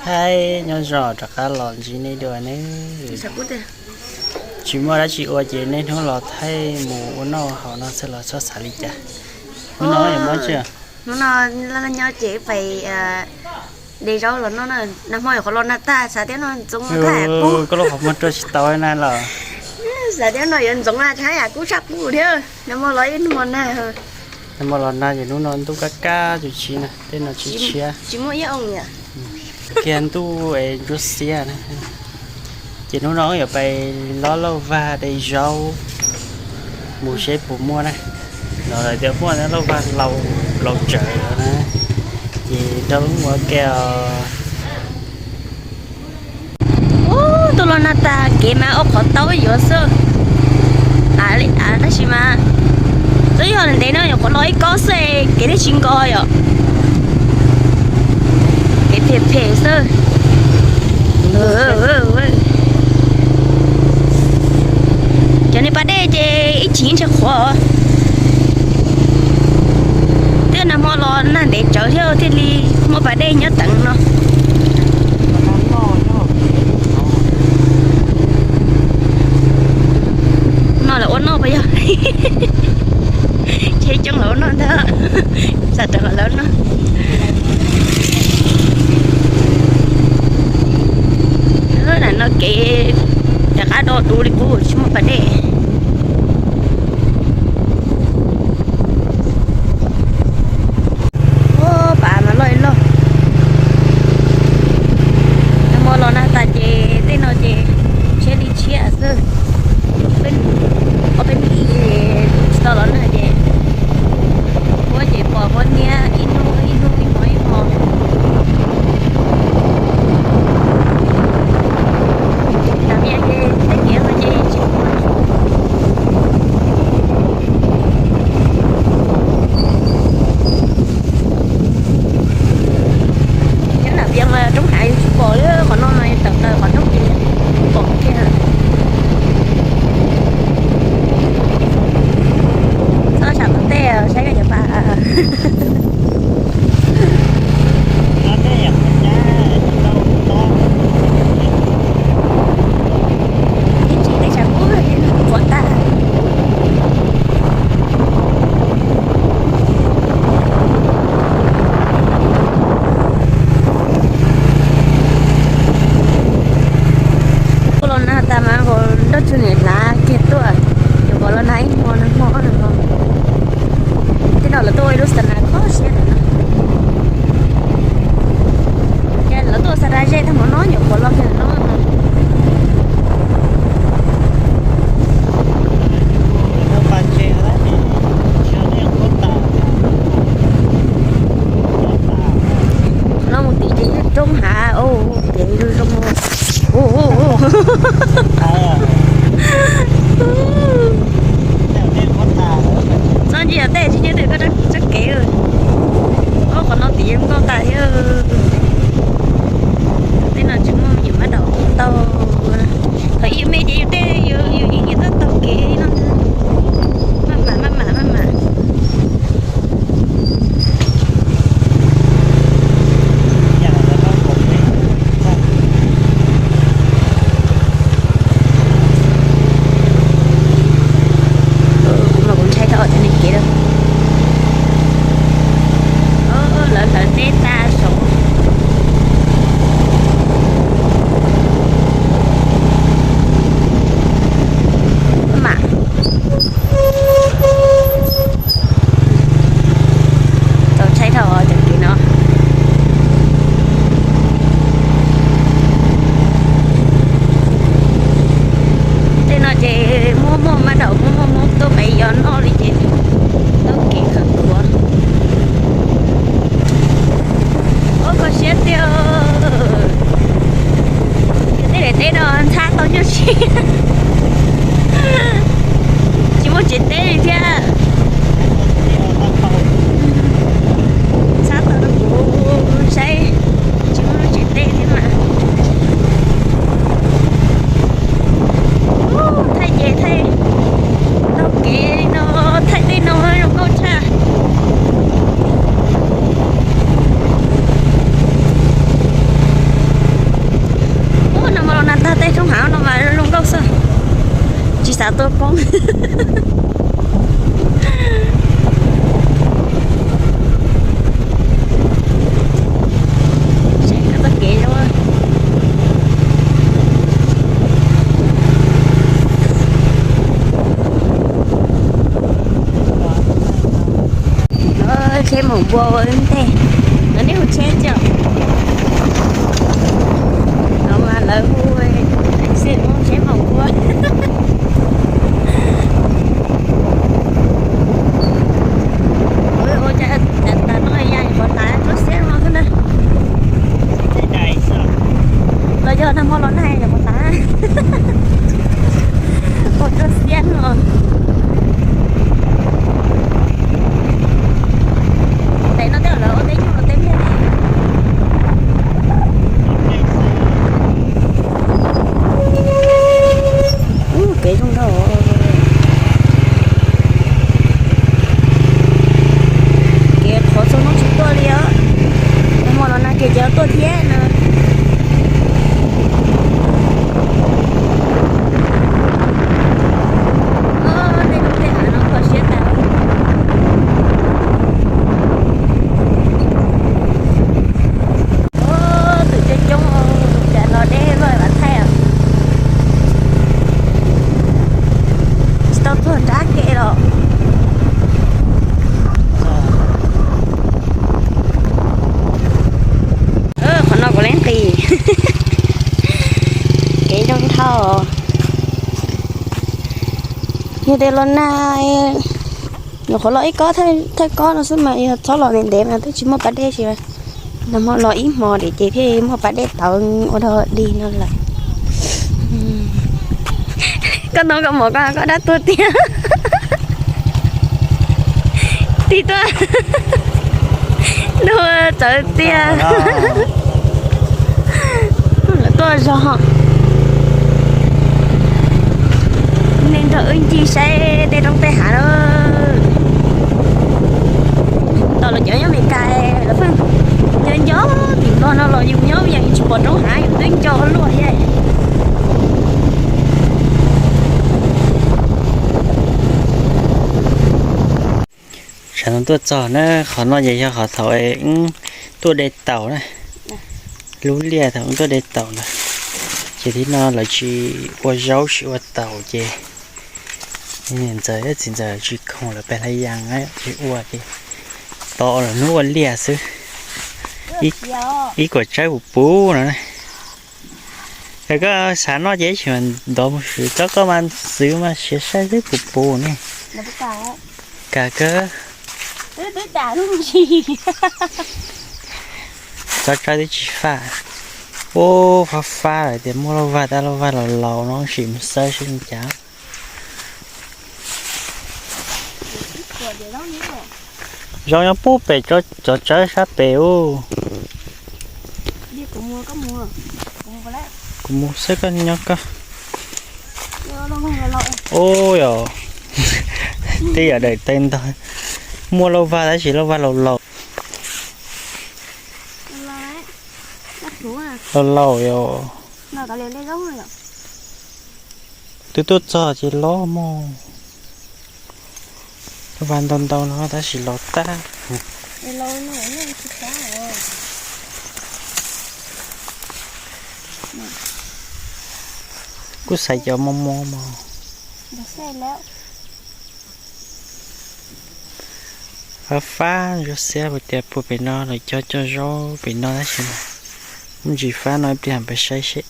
Hais nyob zoo rov qab los ntsib nej dua nawb. Tsis muaj dab tsi ua ces niaj hnub los thaij mus ua noj haus no xwb los txhob xav li cas. Hnub no yuav muab tsi? Hnub no nyob ces pais de zaub los noj na, nag hmo yuav qhuav los nag tag xav tias noj ntxoov tag pub. Koj lub qhov muag rua tsis tau na los? Xav tias no yuav ntxoov na, tsis hais yam kub tshaj qub thiab, nag hmo los ib hmo nag. Nag hmo los nag ces hnub no ntuj kab kab tsis tshia na, tej no tsis tshia. Tsis muaj ib oo yam. Kiag ntuj es ntsuab xiab na. Ces hnub no wb yuav pais lob lauj vag de zaub mus seb puas muaj na. Los lawv tias muaj lauj vag hlau plaws tsawv na. Ces nrog wb mus ua ke os. Ub, tuaj los nag tas kev mas ua qhov taub yuav xwb. Av li av tab sis mas twb yog ntev no yuav qhuav los ib kob xwb kev thiaj tsis nkos yom. Kev phem phem xwb. Cov niag pas dej ces ib chim ntshe qhuav. Twb nag hmo los nag ntev tsawv thiab thiaj li muaj pas dej nyob teev no. No lawv ua noj puas yog? Tsheb coob lawv ua noj ntag. Xav rau lawv noj. Lam no kev rov qab do du li kuv tsis muaj pas dej. Ua pas mas loj loj. Nag hmo los nag tas ces tej no ces tshiab li tshiab xwb. Ob peb hnub tsis tau los nag ces huab ces pom huab niab ib hnub ib hnub ib hmo ib hmo. Nas vias ces tej kev no ces tsis muaj. Nyob Nam Vias mas roob hav yus tsis pom li, qhov no mas yus tawm plaws qhov roob ces pom kiag. Txhob sam tom tej saib koj cov pas. Ib tsis tej tshav kub qhuav tag. Kuv los nag tas mas nkaus nroj tsuag niam hlav kiag tuaj, yuav kom los nag ib hmo nag hmo no. Tej no lawv tuaj ua ib lub xa nas kho siab lawm no. Ces lawv tuaj xa da zej tag hmo no nyuam qhuav los kiag no. No mus tim ces yeej roob hav, kev zoo zoo. Txhob ntsia tej tsis nyob tej koj tsob kev. Ob qhov no tim yeej nkauj tas thiab. Tej no tsis muaj me nyuam mab daum tau. Thaum ib yus me ces yus tej yus yeej nyiam tuaj taug kev no. Maj mam maj mam maj mam. Tuaj poob. Txoj kev zoo. Tsheb maum npua ua ntej, no nej hu tsheb tsis? No mas lawv hu tsheb maum npua. Ua cas tas no ya nyuam qhuav tav tsob xiab no xwb na. Los yog nag hmo los nag nyuam qhuav tav ua tsob xiab no. Tes no tej zaum lawv ua teb nyuj los tej npiaj ne. Ub, kev zoo nkauj. Kev qhov txhua hnub tsis tuaj li os. Nag hmo los nag kiag ces tuaj thiab no. Tej roob tej hav no kho siab tas. Twm coob coob, cas no deb luaj vam thaij os. Tsis tau tuag nrab kev los. Qhov no kuv len nqis. Kev zoo dhau. Yog tias los nag, nyuam qhuav los ib kob thawj kob no xwb mas yog txhob los ntev ntev mas twb tsis muaj pas dej, tsis nag hmo los ib hmo dem ces thiaj muaj pas dej tawv ua dog dig no lawm. Koj ntoo koj mov koj, koj dab tuag tiag. Tig tuaj, dua txawv tiag. Lawv tuaj zog, nej nrog wb ncig saib tej roob tej hav na. Tos los cov nyob Meskas lawv pheej nco nco tim Nplog no los yus nyob yeej tsis pom roob hav, yus twb nco luaj thiab. Tsam no tuaj txog na, qhov no ces yog qhov thaum tuaj de taum na, lub liaj thaum tuaj de taum ntawd. Ces thib no lawv tsis ua zaub tsis ua taum ces niam ntxawm thiab txiv ntxawm tsis khoom lawv pem hlais yas tsis ua ces tos lawv hnub ua liaj xwb. Ib kuam tsawb puv puv no. Yog koj xav noj ces ib tsam ntov mus swm, cov koj mas xwv mas siav saib xwb puv puv ne. Kam kawg. Cov tsawb twb tsis faj. Ub, fab fab lawm tias muaj lauj vag tab lauj vag laus laus no sim mus xawb seb li cas. Zoo nyob puag pem cov tsawb sab pem ub. Kuv mus xwb koj nyob koj. Ub yos, tej yam daim tawv ntog, muaj lauj vag tab sis lauj vag laus laus. Laus laus yos. Twb tuaj txog ces los mog. Lauj vag ntau ntau no tab sis los tag. Kuj xaiv cov mos mos mog. Fab fab zoo siab tias puag pem no lawv cog cog zaub pem no tab sis mas muaj ntsis fab no ib pliag peb saib seb.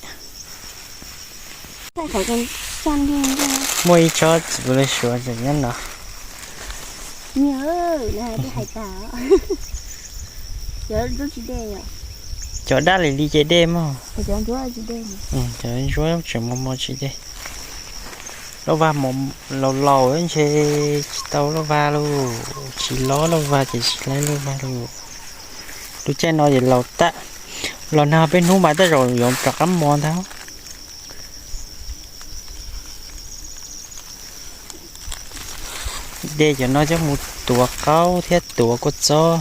Muaj ib tsob txiv pw li suav tseem nyob no. Cov daj li li ces dej mog. Cov ntsuab tseem mos mos tsis dej. Lauj vag laus laus ntshe tsis tau lauj vag lauj, tsis los lauj vag ces tsis laib lauj vag lauj. Lub caij no ces laus tag, los nag peb hnub mas tej zaum yuav rov qab mos ntag. De cov no coj mus tuav qaub thiab tuav kua txob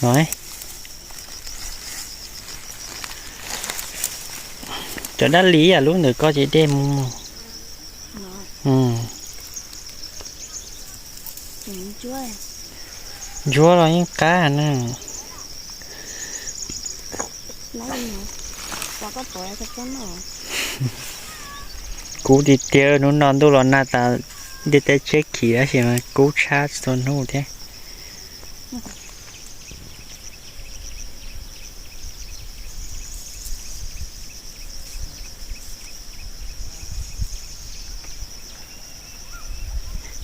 no. Ntawm dab li yam lub ntawm koj ces dej mus. Ntsuab los yeej qab na. Kub tiag tiag, hnub no ntuj los nag tas, ntiaj teb tsheb khiv tab sis mas kub tshab tsis tau hnub thiab.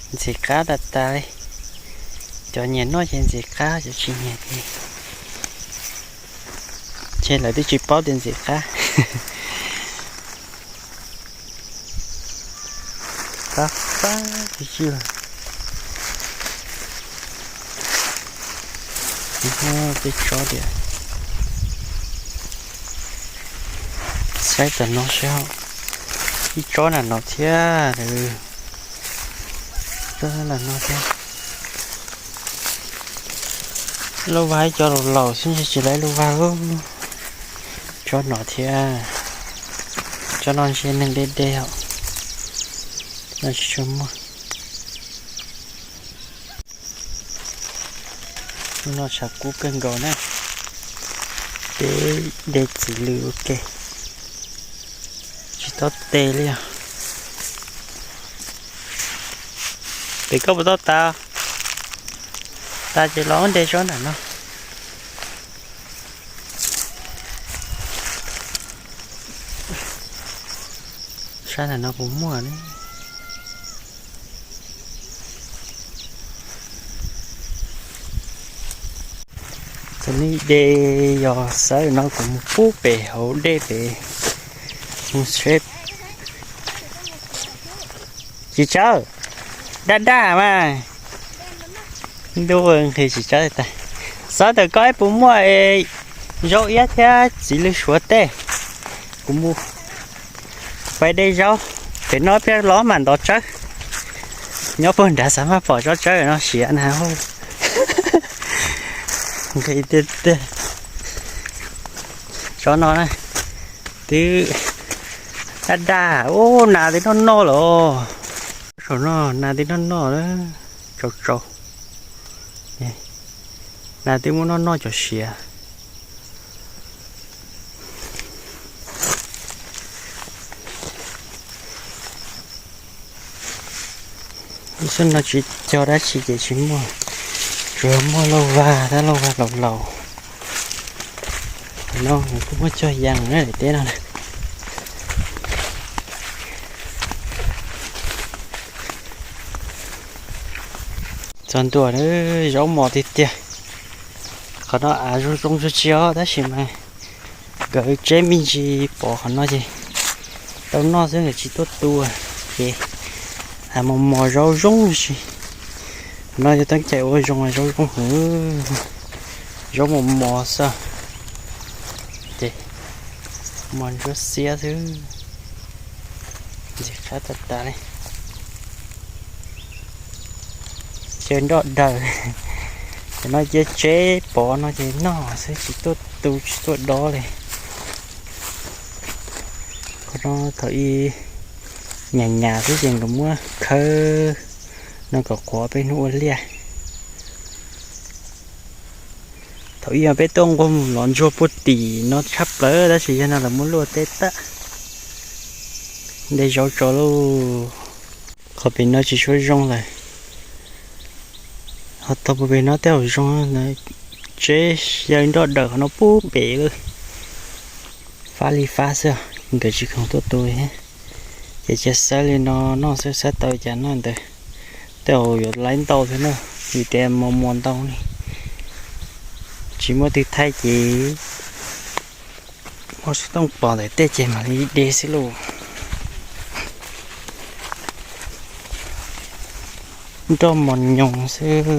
Ntxim qab tas tas li. Cov nyiam noj ces ntxim qab, cov tsis nyiam ces, ces lawv twb tsis paub tias ntxim qab. Qab qab tsis tsis lawm. Tib tsob tias, saib tom no saib, ib tsob nram no thiab, tsob nram no thiab. Lauj vag ib co laus laus xwb ntshe tsis laib lauj vag lauj. Tsob no thiab, tsob no ntshe neeg deb deb os, no tsis tshua muaj. Hnub no tshav kub kawg nkaus na, peb de txiv lws ua ke, tsis tau tes li os. Pem koj puas tau tas? Tas ces los de tsob nram no. Sab nram no puas muaj ne? Txawm nej de yog xawb no kuv mus pub pem hauv dej pem mus seb. Tsis tsawb, daj daj mas. Ntuj, nqhis tsis tsawb tas. Xav ntawm koj puas muaj zaub iab thiab txiv lws suav tej. Kuv mus pais de zaub, pem no peb los mam ntov tsawb. Nyob puag nrad xav maj pom tsob tsawb no siav na. Nqhis tiag tiag. Tsob no na, twb daj daj, ub, nas twb noj noj lawm. Saum no nas twb noj noj, tsaus tsaus. Nas twb muab noj noj cov siav. Lub sij no tsis cog dab tsi ces tsis muaj, tsuas muaj lauj vag, tab lauj vag laus laus. No kuj muaj cog yees na daim teb no na. Txog ntua, zaub mos tiag tiag. Qhov no av zoo zoo tsis tsis os, tab sis mas nkawd tseb me ntsis pov qhov no ces tau noj xwb, nkawd tsis tuaj tu. Ces av mos mos zaub zoo tsis. Qhov no yog teeb cai ua zoo, zaub zoo hwv, zaub mos mos xwb. Ces mos ntsuab xiab xwb. Ntxim qab tas tas li. Ces nroj daws, cov no cia tseb pov no ces noj xwb, tsis tuaj tu tsis tuaj dob li. Qhov no thaum ub nyas nyas xwb ces nkawd muab khawb no kom qhuav peb hnub ua liaj. Thaum ub yog peb tuaj nquag mus los ntsuag puag tim no tshaj plaws, tab sis yog no lawv muab luaj teb tag, de zaub tso lauj. Qhov pem no tsis tshua zoo lawm, ho tau puag pem no tej zaum zoo. Tseb yawg nroj daws qhov no puag pem lawm, fab li fab xwb, nkawd tsis khoom tuaj tu li. Ces cia xawb li no noj xwb, xawb tau cas noj ntawd. Tej zaum yuav laib ntau thiab na, vim tias mos mos ntau li, tsis muaj twg thaij ces muaj xov tooj pom ntawm tej ces mam li de xwb lauj. Nroj mos nyoos xwb.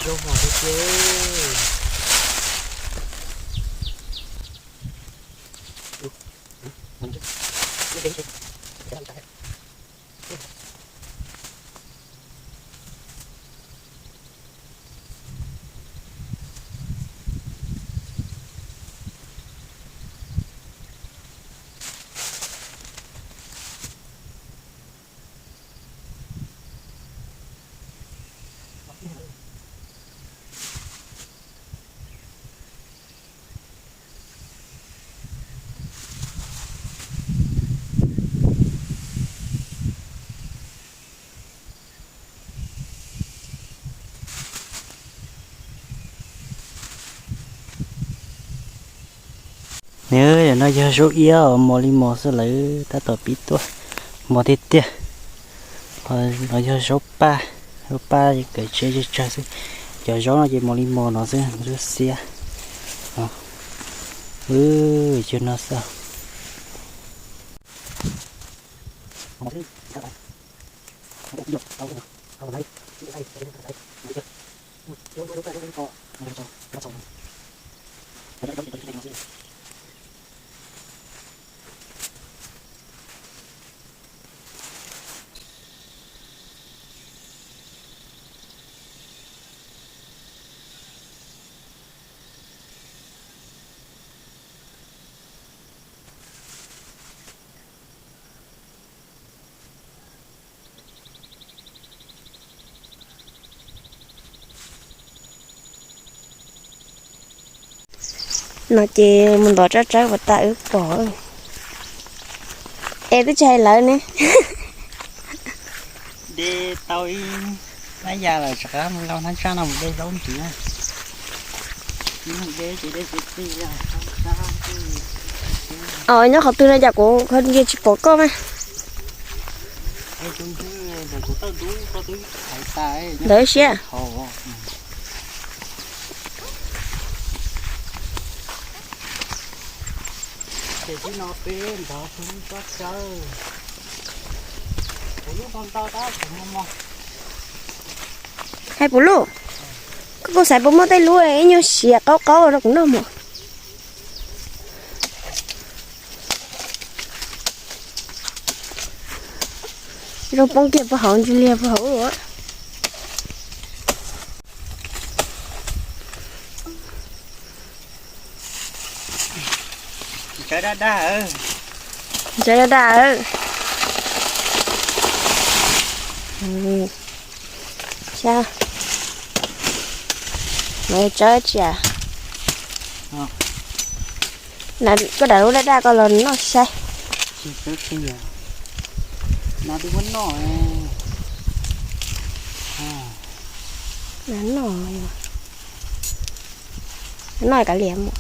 Zaub mos tiag tiag. Nws, no yog zaub iab os, mos li mos xwb, lawv tab tom pib tuaj mos tiag tiag. Ho no yog zaub paj, zaub paj kawm tsev tsawg tsawg xwb. Cov zaub no ces mos li mos no xwb, zaub xiab. Ub, cov no xwb. No ces mus ntov tsawb tsawb puas tas wb pom. Es twb tsis hais lawv ne. De tau ib hnab ya lawm, rov qab mus lau hnab tsaj no mus de zaub ntxiv. Os, nyob qhov twg no cas kuv qhov ntsia tsis pom koj mas. Ntawd siab. Hais puv luj, koj kuj xaiv puas muaj tej lub ib nyuag siav qaub qaub rau kuv noj mos. Zoo poob kiag puag hauv ntsis liag puag hauv. Ntsaws daj daj. Ntsaws daj daj. Saib, no tsawb tsi as? Koj dam lub daj daj koj los noj saib. Noj, noj kav liam mus.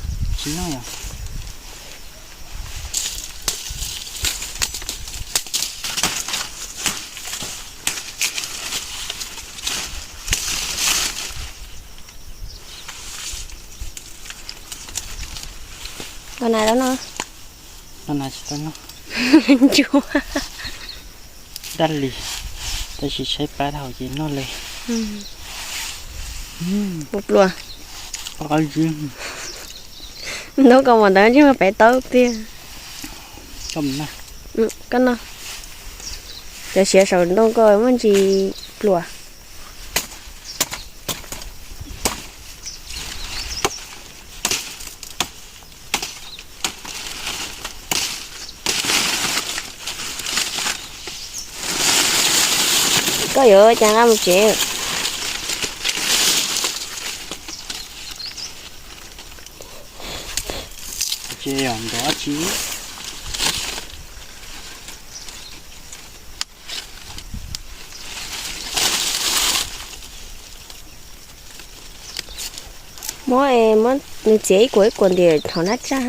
Ua na tau noj. Ua na tsis tau noj. Ntsuag. Daj li, tab sis tshaib plab dhau ces noj li. Ua pluas. Ntub koj mas ntawd ntsej muag pem taub tiag. Koj noj. Cov siav saum ntoo koj muaj ntsis pluas. Koj yuav ua cas nqa mus tsev? Tsev yog nrov tsi. Muab, muab nws txiav ib kuam ib kuam ntim hauv hnab tsaj,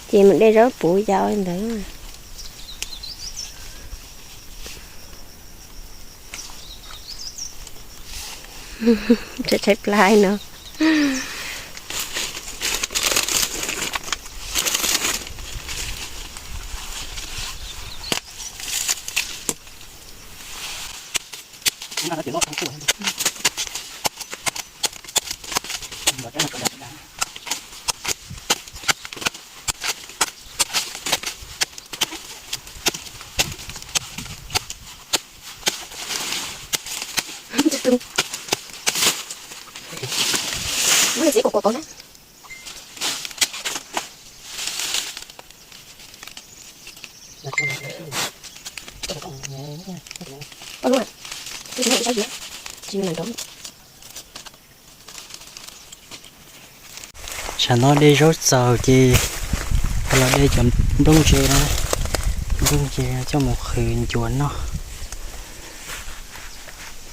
ces mus de zaub puv yau li ntawd. Tshaib tshaib plab no. Muab nws txiav kuam kuam pauv na. Koj lub, tsis muaj ib sab ziav, tsis muaj nrov. Tsam no de zaub txaus ces los de cov nplooj ntse na, nplooj ntse coj mus qhwv ncuav noj.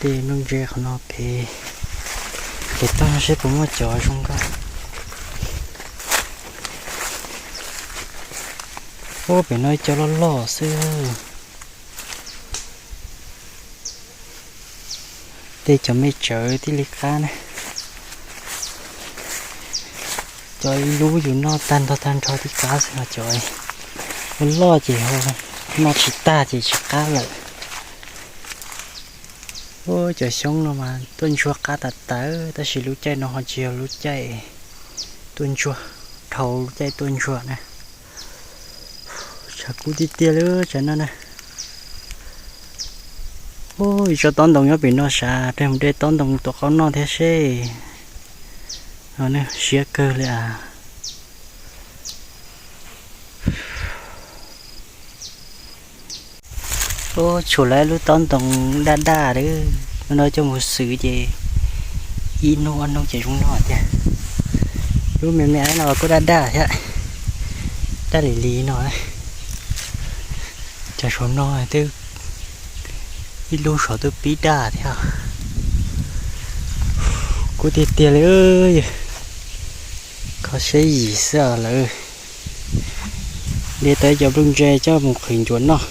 De nplooj ntse qhov no pem, pem toj seb puas muaj cov zoo nkauj. Ub, pem no ib co loj loj xwb. Tej cov me tsawv thiaj li qab ne. Cov ib lub yus noj tag nrho tag nrho tib qab xwb, ho cov loj loj ces noj tsis tag ces tsis qab lawm. Ub, cov xyoob no mas tuaj ntsuag qab tas tas, tab sis lub caij no ho tsis yog lub caij tuaj ntsuag, dhau lub caij tuaj ntsuag na. Tshav kub tiag tiag li tsam no na. Ub, ib tsob taub ntoo nyob pem no, sav pliag mus de taub ntoo tuav qaub noj thiab seb. Siab kawg li as. Ub, tshuav lawv lub taub ntoo daj daj, lub no coj mus xwb ces ib hnub ob hnub ces zoo noj tiag. Lub me me no kuj daj daj thiab, daj li li no. Cov saum no twb ib lub saud twb pib daj thiab. Kub tiag tiag li, kho siab yim xwb lawm. De tau ib co nplooj ntse coj mus qhwv ncuav noj.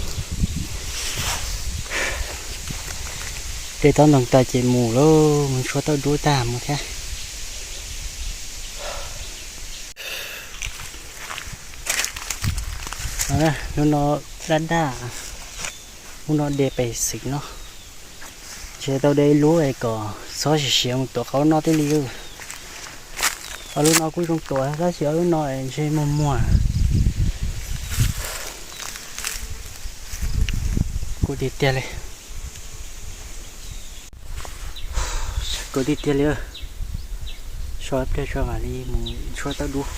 De taub ntoo tas ces mus lauj, mus tshuab tauj dub tag mus thiab. Lub no daj daj, lub no de pem xwm no. Ntshe tau de ib lub es kom txhob siav siav mus tuav qaub noj thiaj li. Ob lub no kuj zoo tuav tab sis ob lub no ntshe muag muag. Kub tiag tiag li. Kub tiag tiag li. So ib pliag tso mam li mus tshuab tauj dub.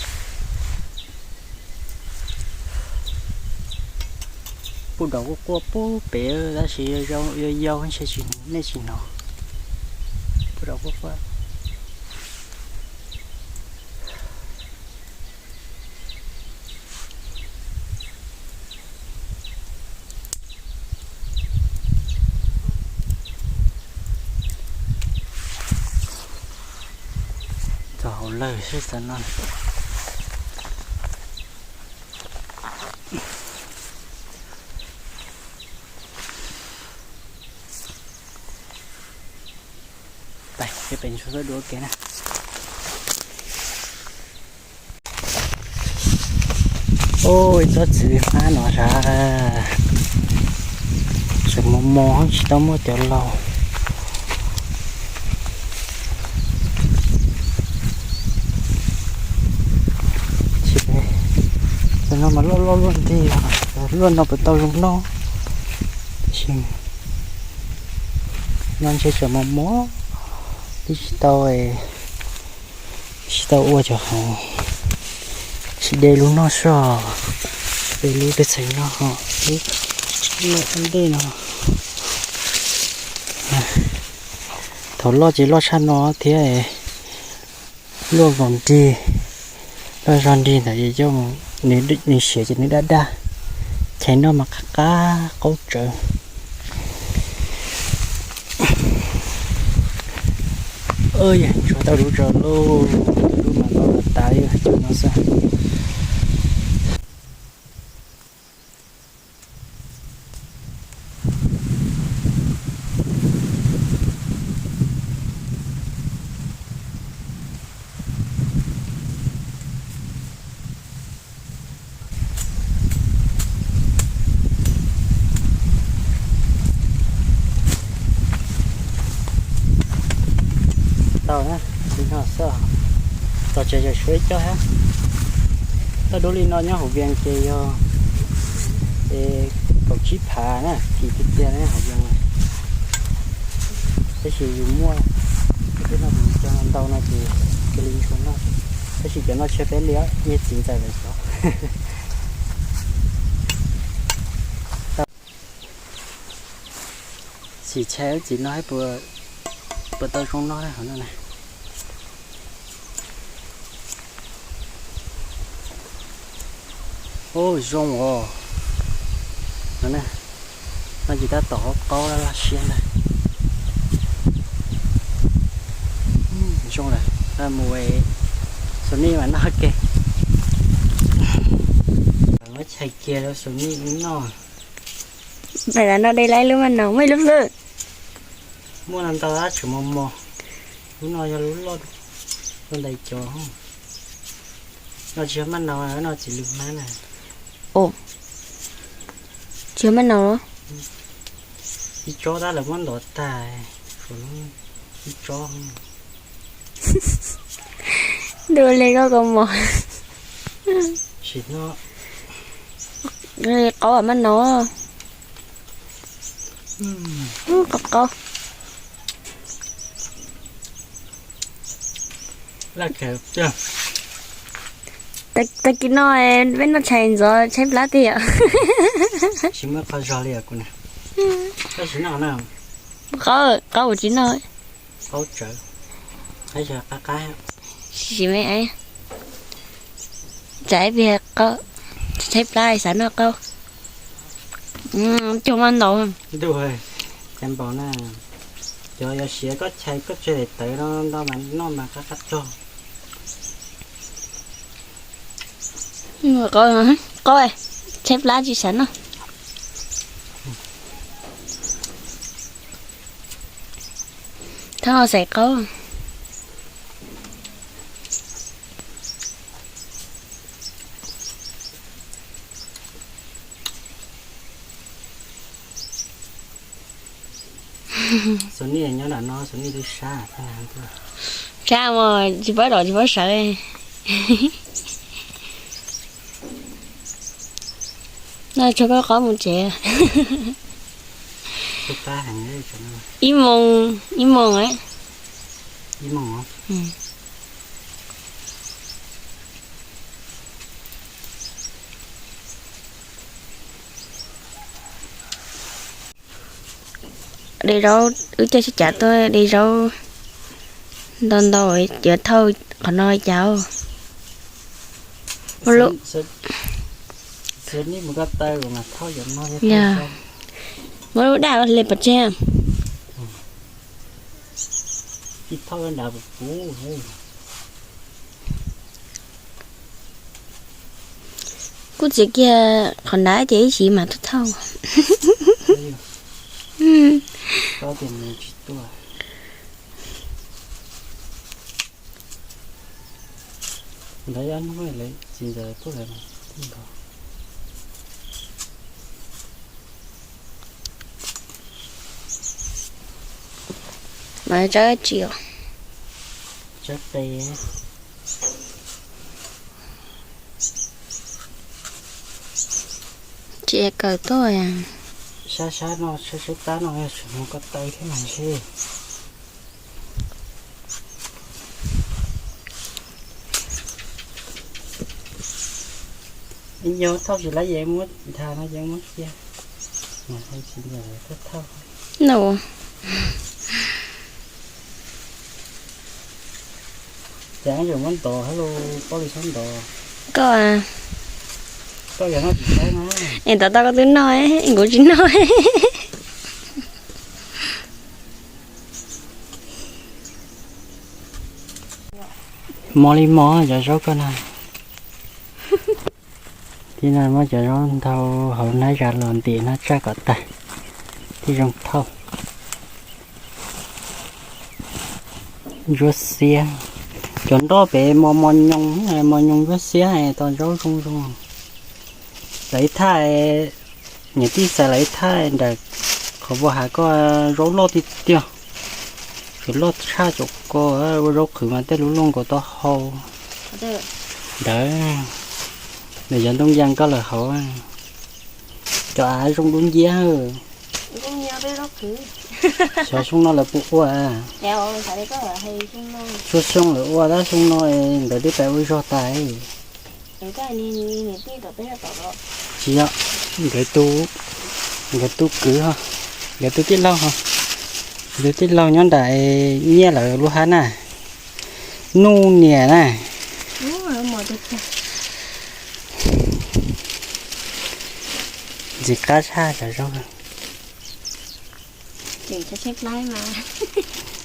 Puj dom quaj quaj puag pem tab sis yau yau ntshe nej tsis hnov. Puj dom quaj quaj. Txog hauv lawg seb xav no. Peb pem tshuab tauj dub ua ke na. Ub, ib tsob txiv hmab no sav, tseem mos mos tsis tau muaj cov laus. Cov no mas loj loj luaj nti, luaj no puas tau zoo noj. Tab sis no ntshe tseem mos mos, twb tsis tau, tsis tau ua cov hauv, tsis de lub noj soj, de lub peb txhais noj, lub ntej no. Thaum loj ces loj tshaj no thiab, luaj nkaus nrig, loj zog nrig ntawd es coj mus, nws siav ces nws daj daj, chais noj mas qab qab qaub tsawv. Tshuav tau dub tso lauj, dub mas loj tas tas li cov no xwb. Tau na, li no xwb. Tos tsev yog suav ib co thiab. Tauj dub li no nyob hauv Vias ces yog kaum tsib phav na, kim tiag tiag na hauv Vias. Tab sis yus muaj, tej no kuv cog ntau no ces cia li ntshua noj. Tab sis cov no tsis yog peb li, yog txiv ntxawm lawv cov. Xim tshais ub txiv no puas tau zoo noj na hauv no na. Ub, zoo os. No ces tab tom qaub qaub laj laj siab ntag. Zoo lawm, mus, xus nej mas noj ke. Muab chais kiag rau Xus Nij noj. Pais tas no de laib lub maj naus, muaj ib lub hwj. Muaj no ntau dab tsi mos mos. Lub no yog lub loj dua ntais cov. No tsis yog maj naus, no txiv lws hmab na. Tsis yog maj naus los? Ib tsob tab lawv muab ntov tag, ib tsob. Ntuj li koj kua muag. Sim no qaub maj naus. Qaub qaub. Tag kis no peb noj tshais ntxov tshaib plab tiag. Tsis muaj qhov zog li os kuv na. Tab sis no na, qaub, qaub tsis noj. Qaub tsawv, qab qab. Sim me, tsam ib pliag qaub, tshaib plab xav noj qaub. Cog maj ntaus. Ntuj, cas npaum na, cov yuav siav koj chais koj tseg daim tawv no ntau mas noj mas qab qab rog. Qaub, tshaib plab tsis xav noj. Thab xaiv qaub. Xus Nij nyob nram no, Xus Nij twb sab. Sab mas tsis paub los tsis paub sawv. No tshuav koj qaub mus tsev. Ib moos, ib moos. De zaub, wb coj sib cav tuaj de zaub ntau ntau, yuav thauj qhov no cas. Muab lub daj li pov tseg. Kuj txiav kiag qhov nrad ces ib sim mas tuaj thauj. Ntawd ob hnub lawv txiv ntxawm tuaj lawm. Mas tsawb tsi os? Tsawb qe. Tsis kaw tuaj. Sab sab no, sab sab tab no yog tsis mus ko taw thiab mas ntshe. Yog thauj tsis laib yeej muab ntha no yeej muab cia. Mas hais tsis ntawd thauj thauj. Cas yuav muab ntov hab lus paub li sab ntov. Koj, koj yog noj tsis saib na. Es tau tau koj twb noj, kuv tsis noj. Mos li mos cov zaub koj na. Tib no muab cov zaub ntau hauv nab zas los ntim no tsaj kom tag, thiaj zoo thauj. Ntsuab xiab, cov nroj pem mos mos nyoos, mos nyoos ntsuab xiab tau zaub zoo zoo. Lawv ib thaj, niam tij xav lawv ib thaj nram qhov puag hav koj zaub loj tiag tiag, tsuas loj tshaj caum ko, ua zaub qhwv mas tej lub looj nkaus taub hau. Ntawd, nws yog ntoo yas koj lawm hauv, cov av zoo dub nciab. Xyov xyoo no lawv puas ua. Xyoo xyoo lawv ua tab xyoo no ntawd twb pais ua zog tas. Tsis yog, nkawd tu, nkawd tu kwv ho, nkawd tu tij laug ho, nkawd tu tij laug nyob nram Nyiaj lawv lub hab na, Nuj niam na. Ntxim qab tshaj cov zaub.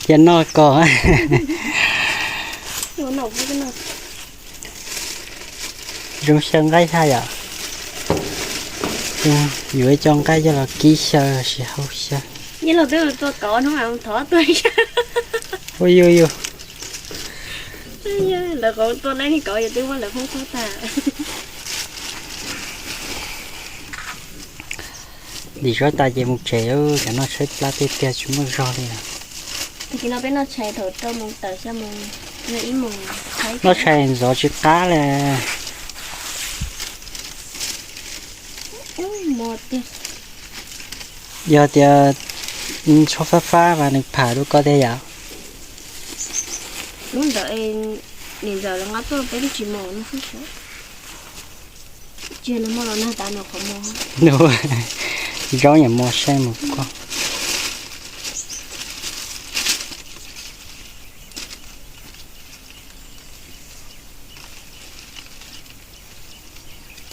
Cia noj ko. Zoo xyaw nqaij tshaj yom. Yuav ib co nqaij coj los kib xyaw, sis hau xyaw. Nyiaj Laug twb tua kauv hnub no thov tuaj. Ua yus yus. Lawv qhov tua dab neeg kauv yus twb muab lawv poob tag. Ntim zaub tas ces mus tsev, cov no tshaib plab tiag tiag tsis muaj zog li. Tag kis no peb noj tshais thaum rau moos tawm xya moos, yog ib moos. Noj tshais ntxov tsis qab li. Yog tias tshuaj fab fab mas nws pham rau koj tiag yom? Lub ntawd niam ntxawm lawv nqa tuaj peb twb tsis mos no xwb. Tsis yog nag hmo los nag tas nws qhov muag. Zaub niam mos sai mus koj.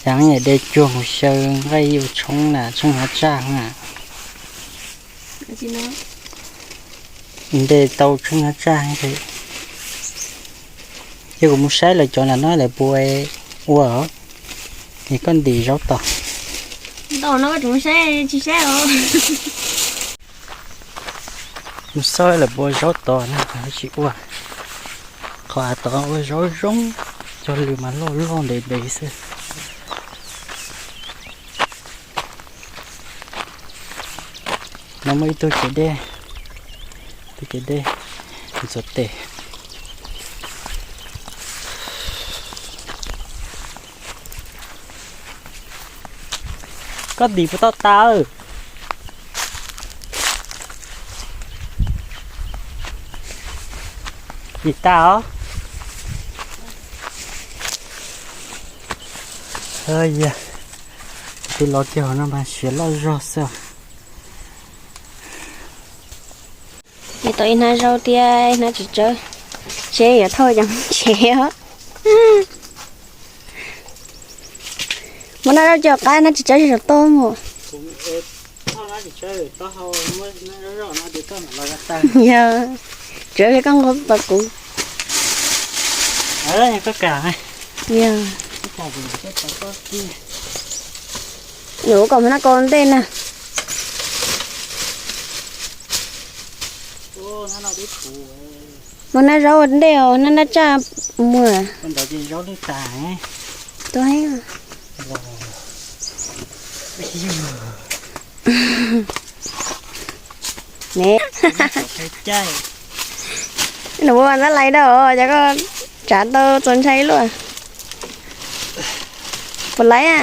Cas niam de cuag mus xyaw nqaij yuav tshoob na, tsheej hav tsaj na. De tau tsheej hav tsaj. Yog kuv mus saib lawv cov ntawm no lawv puas ua os, es koj ntim zaub tos. Ntau no tsis saib, tsis saib os. Mus xauj lawv puas zaub tos na, tsis ua. Qhov av tod ua zaub zoo, cog lws mas loj loj ntev ntev xwb. No muaj ib tug cev dej, tug cev dej ntxuav tes. Koj ntim puas tau tas? Ntim tas os. Yog tus los kiag hauv no mas siav loj zog xwb. Ces tau ib hnab zaub thiab ib hnab txiv tsawb, seb yuav thauj cov tsev os. Muab hnab zaub coj qab hnab txiv tsawb seb saum toj mus. Yog, tsuav koj nqua tos kuv. Yog. Nws ua kom hnab kaus ntej na. Muab hnab zaub ua ntej os, hnab nab tsaj muag. Ne. Nws ua ntxhab lais rau cov koj tsav tau txaus ntshai luaj. Puas laiv a?